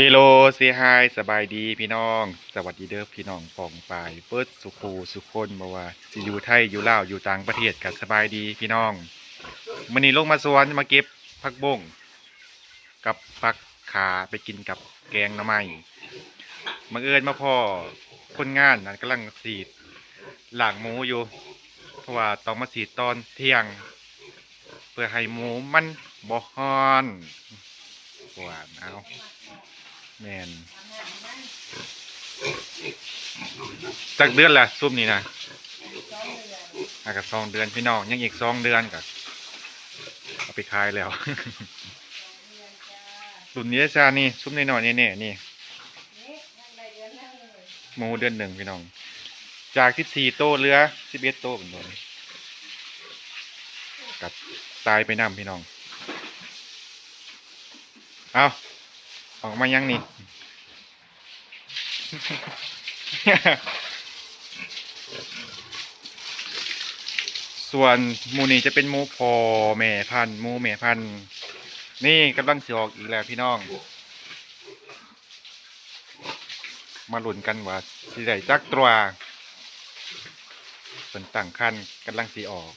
ເຮໂລ ເຊຮາຍ ສະບາຍດີພີ່ນ້ອງ ສະຫວັດດີເດີພີ່ນ້ອງປ້ອງປາຍເບິດສູ່ຄູ່ສູ່ຄົນ ບໍ່ວ່າຊິຢູ່ໄທ ຢູ່ລາວ ຢູ່ຕ່າງປະເທດ ກະສະບາຍດີພີ່ນ້ອງ. ມື້ນີ້ລົງມາສວນ ມາເກັບຜັກບົ້ງກັບຜັກຂາໄປກິນກັບແກງໜໍ່ໄມ້. ບັງເອີນມາພໍ້ຄົນງານນັ້ນກຳລັງສີດລ້າງໝູຢູ່ ເພາະວ່າຕ້ອງມາສີດຕອນທ່ຽງ ເພື່ອໃຫ້ໝູມັນບໍ່ຮ້ອນ. ປວດ ເອົາ ແມ່ນ ຈັກເດືອນລະຊຸມນີ້ນະ? ຫາກະສອງເດືອນພີ່ນ້ອງ ຍັງອີກສອງເດືອນກະເອົາໄປຂາຍແລ້ວ. ລຸ້ນນີ້ເດ້ຊານີ້ ຊຸມນ້ອຍໆແນ່ໆນີ້ ໝູເດືອນໜຶ່ງພີ່ນ້ອງ ຈາກສິບສີ່ໂຕເຫຼືອສິບເອັດໂຕເປັນຕົ້ນ ກະຕາຍໄປນຳພີ່ນ້ອງ. ເອົາ ອອກມາຍັງນີ້ ສ່ວນໝູນີ້ຈະເປັນໝູພໍ່ແມ່ພັນ ໝູແມ່ພັນ. ນີ້ກຳລັງຊິອອກອີກແລ້ວພີ່ນ້ອງ. ມາລຸ້ນກັນວ່າຊິໄດ້ຈັກຕົວ. ເພິ່ນຕັ້ງຄັນກຳລັງຊິອອກ.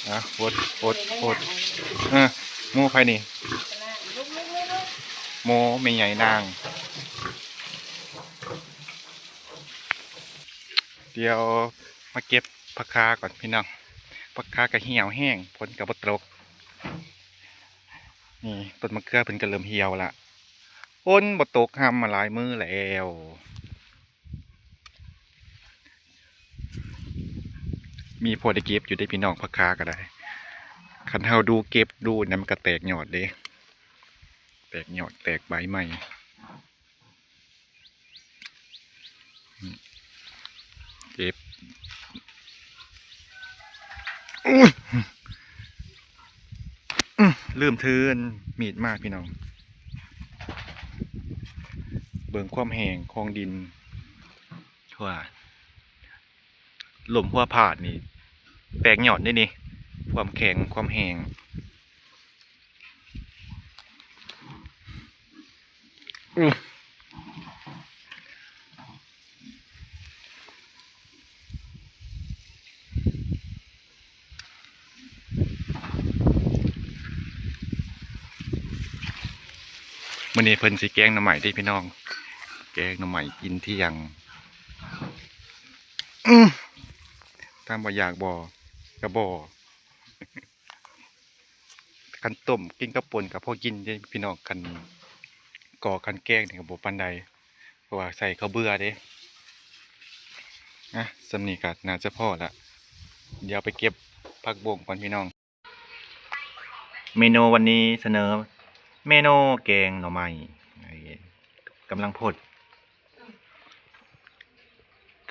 ອ່ະ ຫົດ ຫົດ ຫົດ. ເອີ ໝູໃຜນີ້? ໝູແມ່ໃຫຍ່ນາງ. ດຽວມາເກັບຜັກຄາກ່ອນພີ່ນ້ອງ ຜັກຄາກະຫ່ຽວແຮງ ຝົນກະບໍ່ຕົກ. ນີ້ ຕົ້ນມະເຂືອເພິ່ນກະເລີ່ມຫ່ຽວລະ ຝົນບໍ່ຕົກຮຳມາຫຼາຍມື້ແລ້ວ. ມີພໍໄດ້ເກັບຢູ່ເດ້ພີ່ນ້ອງ ຜັກຄາກະໄດ້ ຄັນເຮົາດູເກັບດູນະ ມັນກະແຕກຍອດເດ້ ແຕກຍອດແຕກໃບໃໝ່. ເກັບ ໂອ້ຍ ລືມຖືມີດມາພີ່ນ້ອງ. ເບິ່ງຄວາມແຫ້ງຂອງດິນ ວ່າ ລົ້ມຫົວພາດນີ້ແຕກຍອດເດ້ນີ້ ຄວາມແຂງ ຄວາມແຫ້ງ. ມື້ນີ້ເພິ່ນຊິແກງໜໍ່ໄມ້ເດ້ພີ່ນ້ອງ ແກງໜໍ່ໄມ້ກິນທ່ຽງ. ອື ຖາມວ່າຢາກບໍ່? ກະບໍ່. ຄັນຕົ້ມກິນກັບປົ່ນກະພໍກິນເດ້ພີ່ນ້ອງ ຄັນກອກຄັນແກງນີ້ກະບໍ່ປານໃດ ເພາະວ່າໃສ່ເຂົ້າເບືອເດ້. ອ່ະ ສ່ຳນີ້ກະໜ້າຈະພໍລະ ດຽວໄປເກັບຜັກບົ້ງກ່ອນພີ່ນ້ອງ. ເມນູວັນນີ້ສະເໜີເມນູແກງໜໍ່ໄມ້ ກຳລັງພົດ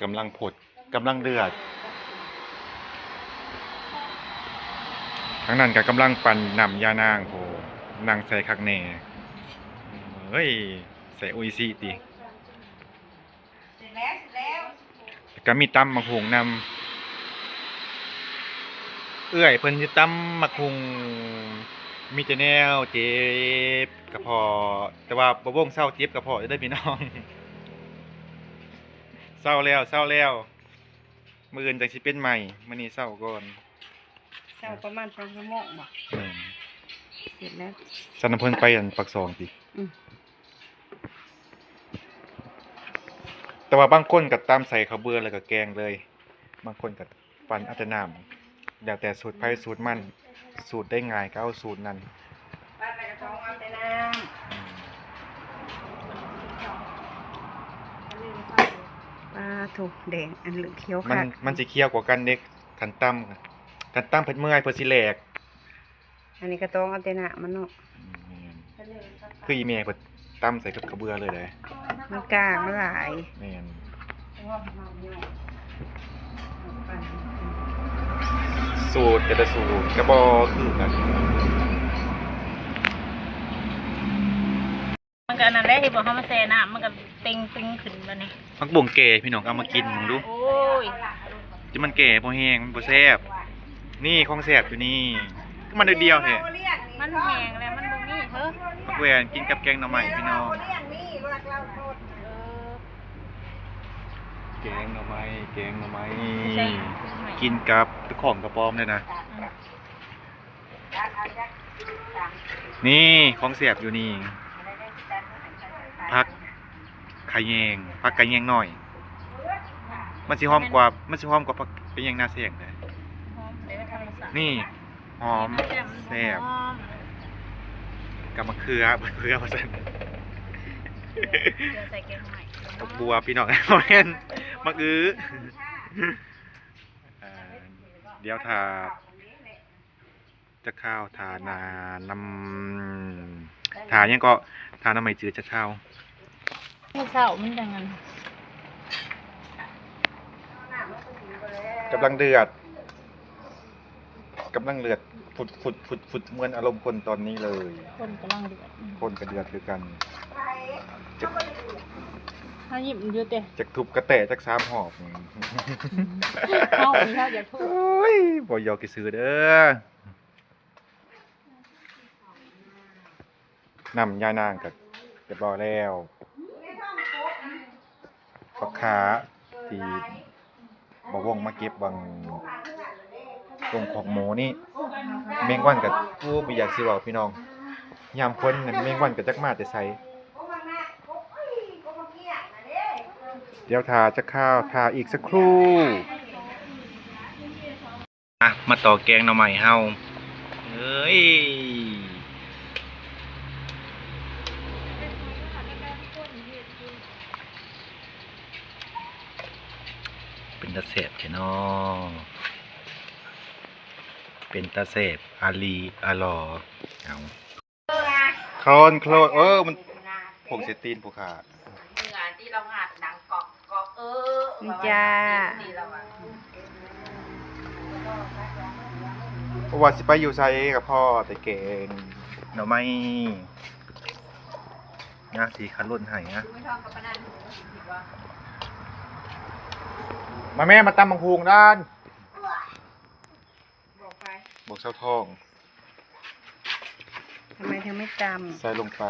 ກຳລັງພົດ ກຳລັງເດືອດ. ທາງນັ້ນກະກຳລັງປັ່ນນ້ຳຢານາງ ໂອ້ ນັ່ງໃສ່ຄັກແນ່ ເອີຍ ໃສ່ໂອອິຊິຕິ. ເສັດແລ້ວ ເສັດແລ້ວ ກະມີຕຳໝາກຫຸ່ງນຳ ເອື້ອຍເພິ່ນຊິຕຳໝາກຫຸ່ງ ມີແຕ່ແນວເຈັບກະເພາະ ແຕ່ວ່າບໍ່ວົງເຊົາເຈັບກະເພາະເດີພີ່ນ້ອງ. ເຊົາແລ້ວ ເຊົາແລ້ວ ມື້ອື່ນຈັ່ງຊິເປັນໃໝ່ ມື້ນີ້ເຊົາກ່ອນ. ເຊົ້າປະມານສອງຊົ່ວໂມງບໍ? ແມ່ນ ເສັດແລ້ວ. ສັນນຳເພິ່ນໄປອັນປາກຊ່ອງຕິ? ອືມ ແຕ່ວ່າບາງຄົນກະຕຳໃສ່ເຂົ້າເບືອແລ້ວກະແກງເລີຍ ບາງຄົນກະປັ່ນເອົາແຕ່ນ້ຳ ແລ້ວແຕ່ສູດໃຜສູດມັນ ສູດໃດງ່າຍກະເອົາສູດນັ້ນ. ປາໂທ ແດງ ອັນເຫຼືອງຂຽວ ມັນ ຄັກ ມັນຊິຂຽວກວ່າກັນເດ້ ຄັນຕຳ ຄັນຕຳເພິ່ນເມື່ອຍເພິ່ນຊິແຫຼກ. ອັນນີ້ກະຕ້ອງເອົາແຕ່ນ້ຳມັນເນາະ. ອືມ ແມ່ນ ຄືອີ່ແມ່ເພິ່ນຕຳໃສ່ກັບເຂົ້າເບືອເລີຍເດ້ ມັນກ້າງມັນຫຼາຍ. ແມ່ນ ສູດແຕ່ລະສູດກະບໍ່ຄືກັນ ມັນກະອັນນັ້ນແຫຼະ ເຫັນບໍ່ ເຮົາມາແຊ່ນ້ຳ ມັນກະເຕັງຕຶງຂຶ້ນບາດນີ້. ຜັກບົ້ງແກ່ພີ່ນ້ອງ ເອົາມາກິນເບິ່ງດູ. ໂອ້ຍ ທີ່ມັນແກ່ບໍ່ແຫ້ງ ມັນບໍ່ແຊບ. ນີ້ຂອງແຊບຢູ່ນີ້ ຄືມັນໜ້ອຍດຽວແທ້. ມັນແຫ້ງແລ້ວ ມັນບໍ່ມີເຮີ້. ໝາກແວ່ນກິນກັບແກງໜໍ່ໄມ້ພີ່ນ້ອງ. ເອີ ແກງໜໍ່ໄມ້ ແກງໜໍ່ໄມ້ ໃສ່ໜໍ່ໄມ້ ກິນກັບຂອງກະປອມເລີຍນະ. ອືມ ນີ້ຂອງແຊບຢູ່ນີ້ ຜັກຂະແຍງ ຜັກຂະແຍງນ້ອຍ ມັນຊິຫອມກວ່າ ມັນຊິຫອມກວ່າຜັກຂະແຍງນາແຊງເດ້. ຫອມເດ້ ທຳມະຊາດ ນີ້ຫອມ ແຊບ ຫອມ ກັບໝາກເຂືອ ໝາກເຂືອວ່າຊັ້ນ ເຂືອໃສ່ແກງໜໍ່ໄມ້ ໝາກບົວພີ່ນ້ອງ ບໍ່ແມ່ນ ໝາກອຶ. ອ່າ ດຽວຖ້າ ຈັກຄາວ ຖ້າໜ້າ ນ້ຳ ຖ້າຫຍັງເກາະ ຖ້າໜໍ່ໄມ້ຈືດຈັກຄາວ. ມື້ເຊົ້າມັນຈັ່ງນັ້ນ ກຳລັງເດືອດ ກຳລັງເດືອດ ຟຸດໆໆໆ ເໝືອນອາລົມຄົນຕອນນີ້ເລີຍ. ຄົນກຳລັງເດືອດ ຄົນກໍເດືອດຄືກັນ. ເຮົາຍິ້ມຢູ່ເຕະ ຈັກທຸບກະແຕະຈັກສາມຮອບ. ເຮົານີ້ເຮົາຢາກທຸບ ໂອ້ຍ ບໍ່ຢອກຊື່ໆເດີ. ນ້ຳຍານາງກໍຮຽບຮ້ອຍແລ້ວ. ຜັກຂາທີ່ບ່າວວົງມາເກັບຫວ່າງລົງຄອກໝູນີ້ ແມງວັນກໍ ໂອ້ ບໍ່ຢາກຊິເວົ້າພີ່ນ້ອງ ຍາມຝົນແມງວັນກໍຈັກມາແຕ່ໃສ. ດຽວຖ້າຈັກຄາວ ຖ້າອີກສັກຄรู่. ອ່ະ ມາຕໍ່ແກງໜໍ່ໄມ້ເຮົາ ເອີຍ ເປັນຕາແຊບແທ້ເນາະ ເປັນຕາແຊບອາລີອາລໍ. ເອົາ ຄອນໂຄລນ ເອີ ມັນ ຜົງເສຍຕີນຜູ້ຂ້າ ເມື່ອທີ່ລາວຫາກໜັງກອກກອກ ເອີ ນີ້ຈ້າ ບໍ່ວ່າຊິໄປຢູ່ໃສກໍພໍ້ແຕ່ແກງໜໍ່ໄມ້ນະ ຊິຂັບລົດໃຫ້ນະ. ມາແມ່ ມາຕຳບັກຫຸ່ງດານ. ບອກໃຜ? ບອກຊາວທ້ອງ. ທຳໄມເທາໄມ່ຕຳ? ໃສ່ລົງໄປ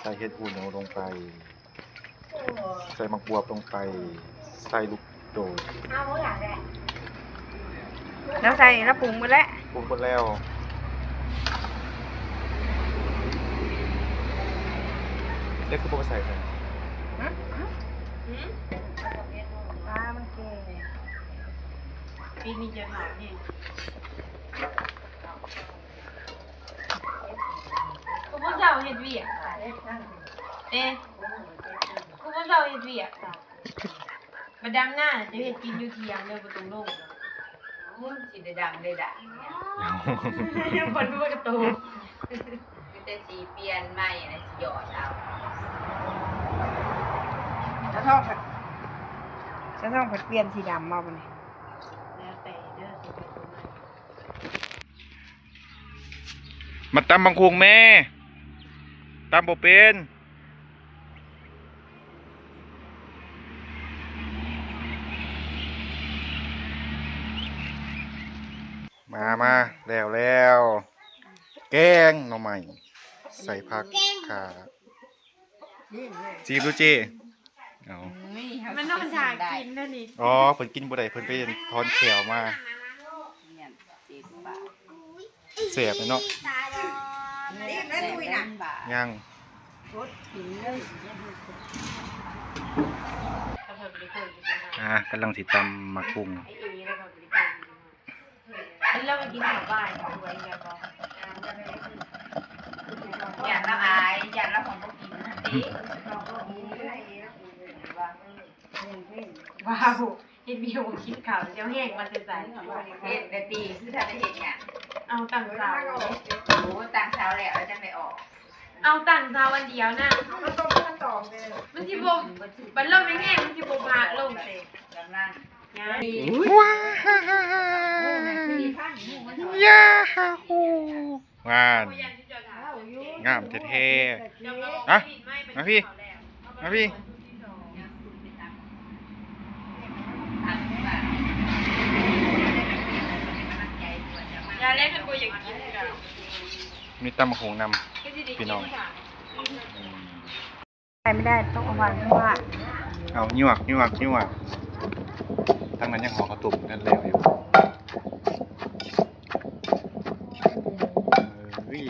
ໃສ່ເຫັດຫູໜູລົງໄປ ໃສ່ໝາກບວບລົງໄປ ໃສ່ລູກໂດດ. ເອົາເໝິດແຫຼະ ລາວໃສ່ ລາວປຸງໝົດແລ້ວ ປຸງໝົດແລ້ວ. ເດັກຄືບໍ່ໃສ່ໃສ່? ຫຶ? ຫື? ປາມັນແກ່. ປີນີ້ຈະເຖົ້າແຮງ ຄືບໍ່ເຊົາເຮັດວຽກ. ເອ ຄືບໍ່ເຊົາເຮັດວຽກ. ມາດຳນາ ຈະເຮັດກິນຢູ່ທ່ຽງເດີ ບໍ່ຕ້ອງລົງ. ໂອ້ຍ ຊິໄດ້ດຳໄດ້ດາ ຍັງບໍ່ຮູ້ກະໂຕ. ມີແຕ່ສີປ່ຽນໃໝ່ ອັນນັ້ນຊິຢອດເອົາ. ສາວທອງ ສາວທອງພັດປ່ຽນສີດຳເອົາບັດນີ້. ແລ້ວແຕ່ເດີ ຊິເປັນຕົວໃໝ່. ມາຕຳບັກຫຸ່ງແມ່ ຕຳບໍ່ເປັນ. ມາ ມາ ແລ້ວ ແລ້ວ ແກງໜໍ່ໄມ້ ໃສ່ຜັກຂາ. ຊີມດູເຈ້. ເອົາ ມັນນອນຖ້າກິນແລ້ວນີ້. ອໍ ເພິ່ນກິນບໍ່ໄດ້ ເພິ່ນໄປຖອນແຂ້ວມາ. ແຊບເນາະ. ຍັງ ອ່າ ກຳລັງຊິຕຳໝາກຫຸ່ງ. ແລ້ວກໍກິນເຂົ້າບ່າຍເຂົ້າສວຍແລ້ວກໍ ຢ້ານລາວອາຍ ຢ້ານລາວຂອງບໍ່ກິນຫັ້ນຕິ. ວ້າວ ເຮັດວຽກບໍ່ກິນເຂົ້າ ເຈົ້າແຮງມາແຕ່ໃສ? ເຮັດແຕ່ຕີ ຄືຖ້າໄດ້ເຮັດຫຍັງ. ເອົາຕັ້ງເຊົ້າ ໂອ້ ຕັ້ງເຊົ້າແລ້ວ ແລ້ວຈັ່ງໄດ້ອອກ. ເອົາຕັ້ງເຊົ້າອັນດຽວນະ ມັນຊິບໍ່ ບັດລົມແຮງໆ ມັນຊິບໍ່ພາລົງເດ້. ກຳລັງ ວ້າວ ຢາໂຮ ງາມ ງາມແທ້ໆ. ມາ ມາພີ້ ມາພີ້ ມາພີ້. ມີຕຳບັກຫຸ່ງນຳ ພີ່ນ້ອງ. ອືມ ໄປໄມ່ໄດ້ ຕ້ອງເອົາວາງຂ້າງລ່າງ. ເອົາ ຍວກ ຍວກ ຍວກ. ທາງນັ້ນຍັງຫໍ່ເຂົ້າຕົ້ມນັ້ນແລ້ວຢູ່. ເອີຍ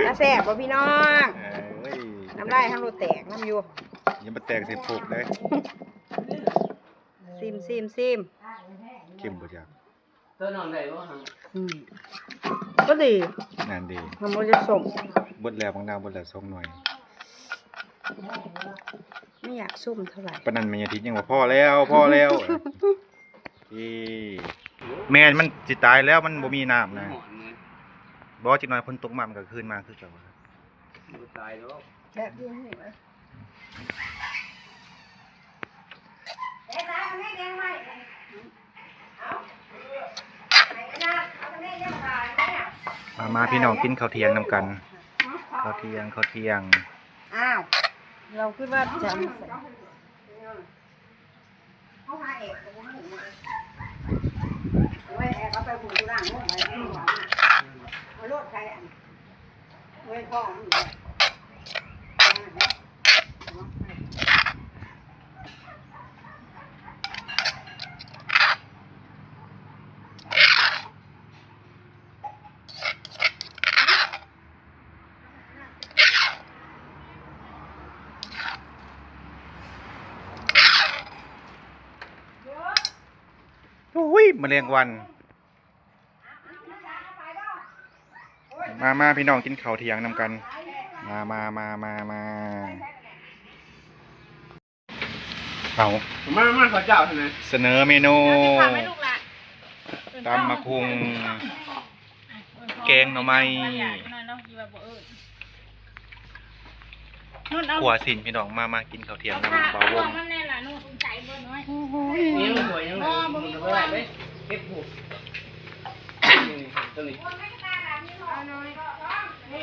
ຕາແຊບບໍ່ພີ່ນ້ອງ? ເອີຍ ນ້ຳລາຍເຮົາໂລດແຕກນຳຢູ່. ຢ່າມາແຕກໃສ່ໂຄກເດີ້. ຊີມ ຊີມ ຊີມ. ເຄັມບໍ່ຈັກ? ຕົວນ້ອງໄດ້ບໍ່ຫັ້ນ? ອືມ ກໍດີ ນັ້ນດີ ມັນບໍ່ໄດ້ສົ້ມ. ເບິດແລ້ວ ບັກນາວເບິດແລ້ວສອງໜ່ວຍ. ບໍ່ຢາກສົ້ມເທົ່າໃດ. ປານນັ້ນແມ່ຍາທິດຍັງວ່າ ພໍແລ້ວ ພໍແລ້ວ. ເອີ ແມ່ນ ມັນຊິຕາຍແລ້ວ ມັນບໍ່ມີນ້ຳນະ. ບໍ່ ຈັກໜ່ອຍຝົນຕົກມາ ມັນກໍຄືນມາຄືເກົ່າ. ບໍ່ຕາຍດອກ. ແຊບຢູ່ນີ້. ມາ ມາ ພີ່ນ້ອງ ກິນເຂົ້າທ່ຽງນຳກັນ. ເຂົ້າທ່ຽງ ເຂົ້າທ່ຽງ. ອ້າວ ເຮົາຄິດວ່າຈະ ເຮົາຫາແອບກໍບໍ່ຮູ້ເນາະ. ໂອ້ຍ ແອບເອົາໄປພຸ້ນ ຢູ່ລ້າງມືໄວ້ ເອົາໂລດໄປ ອັນ ເອີຍ ພໍ່ມັນ. ໂອ້ຍ ມະແລງວັນ. ມາ ມາ ພີ່ນ້ອງ ກິນເຂົ້າທ່ຽງນຳກັນ. ມາ ມາ ມາ ມາ ມາ. ເອົາ ມາ ມາ ເຂົ້າເຈົ້າຫັ້ນນະ. ສະເໜີເມນູ ເອົາ ຕຳບັກຫຸ່ງ ແກງໜໍ່ໄມ້ ຂົ້ວຊີ້ນ ພີ່ນ້ອງ. ມາ ມາ ກິນເຂົ້າທ່ຽງນຳບ່າວວົງ. ໂອ້ຍ ເກັບຫູກ ນີ້ ຕົວນີ້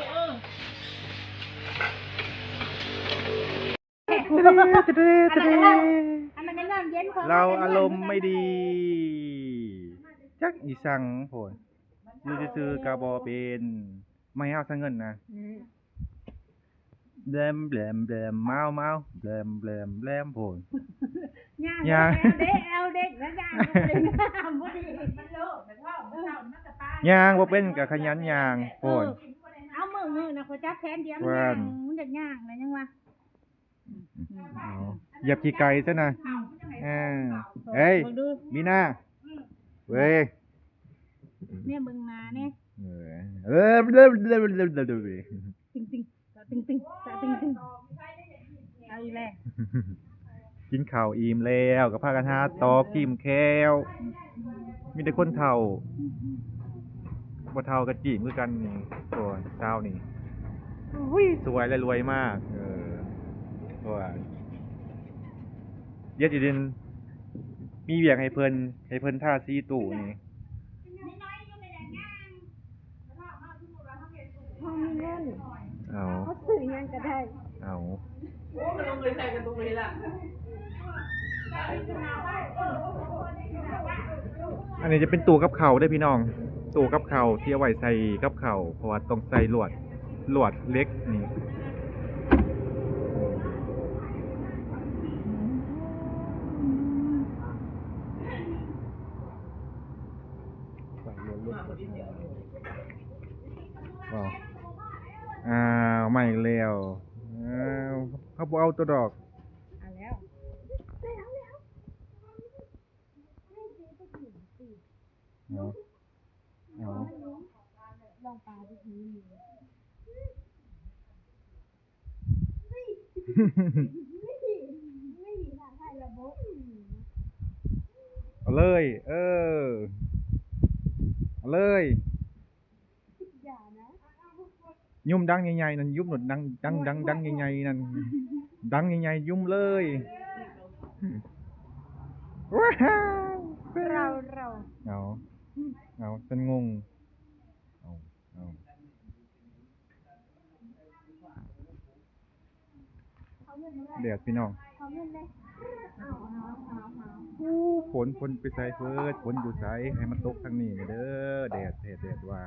ເອີ ເອີ. ລາວອາລົມໄມ່ດີ ຈັກອີ່ສັງໂພດ. ຢູ່ຊື່ໆກະບໍ່ເປັນ ມາໃຫ້ເຮົາໃຊ້ເງິນນະ. ອືມ ແບມ ແບມ ແບມ ມາວ ມາວ ແບມ ແບມ ແບມໂພດ. ຍ່າງ ຍ່າງ ແອວເດັກ ແອວເດັກ ແລ້ວຍ່າງບໍ່ເປັນ ມັນໂລດ ມັນເວົ້າ ມັນເວົ້າ ມັນກະປາ ຍ່າງບໍ່ເປັນກະຂະຫຍັນຍ່າງໂພດ. ເອີ ເອົາ ມື້ ມື້ນະ ຂ້ອຍຈັບແຂນດຽວ ມັນຍ່າງ ມັນຢາກຍ່າງນະ ຍັງວ່າ ເອົາ ຢຽບຂີ້ໄກ່ຊະນະ. ເອີ ເຮີ້ຍ ເບິ່ງດູ ມີນາ ເວີຍ ແນມເບິ່ງໜ້າແດ່. ເອີ ເອີ ຕຶງໆ ຕຶງໆ ເອົາອີກແລ້ວ. ກິນເຂົ້າອີ່ມແລ້ວ ກໍພາກັນຫາຕອກຈີ້ມແຂ້ວ. ມີແຕ່ຄົນເຖົ້າ ບໍ່ເຖົ້າກໍຈີ້ມຄືກັນນີ້. ໂອ້ຍ ຊາວນີ້ ໂອ້ຍ ສວຍ ແລະ ລວຍມາກ. ເອີ ເພາະວ່າ ດຽວຊິເດີນ ມີວຽກໃຫ້ເພິ່ນ ໃຫ້ເພິ່ນທາສີຕູ້ນີ້. ເຮົາມີເງິນ ເອົາ ເຮົາຊື້ຫຍັງກໍໄດ້ ເອົາ. ອັນນີ້ຈະເປັນຕູ້ກັບເຂົ້າເດີ້ພີ່ນ້ອງ ຕູ້ກັບເຂົ້າທີ່ເອົາໄວ້ໃສ່ກັບເຂົ້າ ເພາະວ່າຕ້ອງໃສ່ລວດ ລວດເຫຼັກນີ້. ອ້າວ ອ້າວ ມາອີກແລ້ວ. ອ້າວ ເຮົາບໍ່ເອົາຕົວດອກ. ເອົາແລ້ວ ເອົາ ເອົາ ລອງປາທີ່ນີ້. ເອົາເລີຍ ເອີ ເອົາເລີຍ. ຢຸ້ມດັງໃຫຍ່ໆນັ້ນ ຢຸ້ມໂລດ ດັງ ດັງ ດັງ ດັງໃຫຍ່ໆນັ້ນ ດັງໃຫຍ່ໆ ຢຸ້ມເລີຍ. ເອົາ ເອົາ ເອົາ ຊັ້ນງົງ. ເອົາ ເອົາ. ແດດພີ່ນ້ອງ ໂອ້ ຝົນ ຝົນໄປໃສເບີດ ຝົນຢູ່ໃສ ໃຫ້ມັນຕົກທາງນີ້ແດ່ເດີ ແດດແທ້ແດດວ່າ.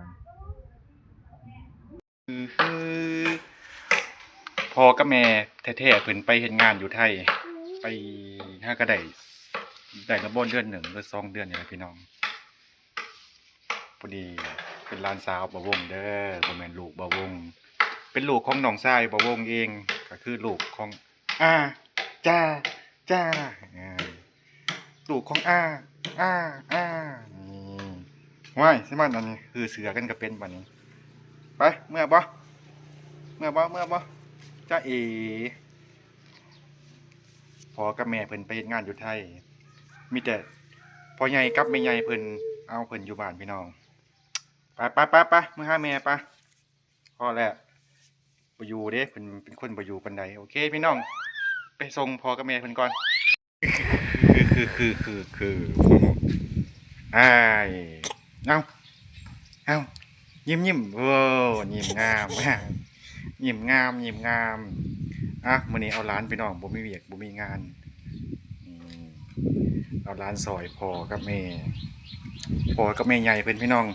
ພໍ່ກັບແມ່ແທ້ໆ ເພິ່ນໄປເຮັດງານຢູ່ໄທ ໄປຫາກະໄດ້ ໄດ້ລະບໍ່ ເດືອນໜຶ່ງ ຫຼື ສອງເດືອນນີ້ແຫຼະພີ່ນ້ອງ. ພໍດີເປັນຫຼານສາວບ່າວວົງເດີ ບໍ່ແມ່ນລູກບ່າວວົງ ເປັນລູກຂອງນ້ອງຊາຍບ່າວວົງເອງ ກະຄືລູກຂອງ ອາ ຈາ ຈາ ເອີ ລູກຂອງ ອາ ອາ ອາ ນີ້. ວ້າຍ ຊິມາອັນນີ້ ຄືເສືອກັນກະເປັນບາດນີ້. ໄປ ເມືອບໍ່ ເມືອບໍ່ ເມືອບໍ່ ຈາເອ. ພໍ່ກັບແມ່ເພິ່ນໄປເຮັດງານຢູ່ໄທ ມີແຕ່ພໍ່ໃຫຍ່ກັບແມ່ໃຫຍ່ເພິ່ນເອົາເພິ່ນຢູ່ບ້ານພີ່ນ້ອງ. ໄປ ໄປ ໄປ ໄປ ເມືອຫາແມ່ໄປ ພໍແລ້ວ ບໍ່ຢູ່ເດ້ ເພິ່ນເປັນຄົນບໍ່ຢູ່ປານໃດ. ໂອເຄພີ່ນ້ອງ ໄປສົ່ງພໍ່ກັບແມ່ເພິ່ນກ່ອນ. ຄື ຄື ຄື ຄື ຄື ອ້າຍ ເອົາ ເອົາ ຍິ້ມ ຍິ້ມ ໂອ້ ຍິ້ມງາມ ຍິ້ມງາມ ຍິ້ມງາມ. ອ່ະ ມື້ນີ້ເອົາຫຼານພີ່ນ້ອງ ບໍ່ມີວຽກ ບໍ່ມີງານ ອືມ ເອົາຫຼານຊ່ອຍພໍ່ກັບແມ່ ພໍ່ກັບແມ່ໃຫຍ່ເພິ່ນພີ່ນ້ອງ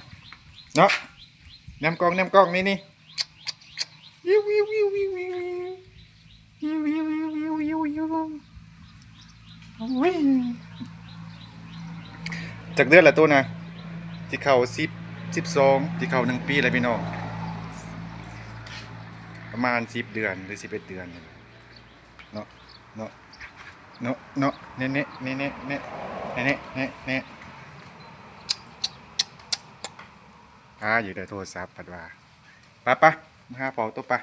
ເນາະ. ແນມກ້ອງ ແນມກ້ອງ ນີ້ ນີ້ ໂອ້ຍ ຈັກເດືອນລະໂຕນະ ຊິເຂົ້າສິບ ສິບສອງ ຊິເຂົ້າໜຶ່ງປີລະພີ່ນ້ອງ ປະມານສິບເດືອນ ຫຼື ສິບເອັດເດືອນນີ້ແຫຼະເນາະ ເນາະ ເນາະ ເນາະ ແນະ ແນະ ແນະ ແນະ ແນະ ແນະ ແນະ ແນະ ແນະ. ອາ ຢູ່ໃນໂທລະສັບ ພັດວ່າ ໄປ ໄປ ມາຫາພໍ່ໂຕ ໄປ.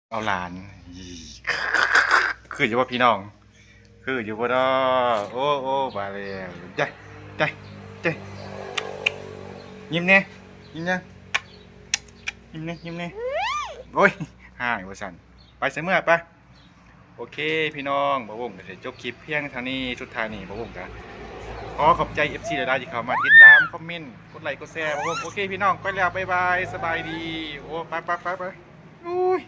ເອົາຫຼານ ຄືຢູ່ບໍ່ພີ່ນ້ອງ ຄືຢູ່ບໍ່ນໍ? ໂອ້ ໂອ້ ມາແລ້ວ ໄດ້ ໄດ້ ໄດ້ ຍິ້ມແດ່ ຍິ້ມແດ່ ຍິ້ມແດ່ ຍິ້ມແດ່ ໂອ້ຍ ຮ້າຍວ່າຊັ້ນ ໄປຊະເມືອ ໄປ. ໂອເຄພີ່ນ້ອງ ບ່າວວົງກະຊິຈົບຄລິບພຽງເທົ່ານີ້ ສຸດທ້າຍນີ້ບ່າວວົງກະຂໍຂອບໃຈເອັຟຊີຫຼາຍໆ ທີ່ເຂົ້າມາຕິດຕາມ ຄອມເມັນ ກົດໄລ້ ກົດແຊ ບ່າວວົງ. ໂອເຄພີ່ນ້ອງ ໄປແລ້ວ ບາຍບາຍ ສະບາຍດີ. ໂອ້ ໄປ ໄປ ໄປ ໄປ ໂອ້ຍ.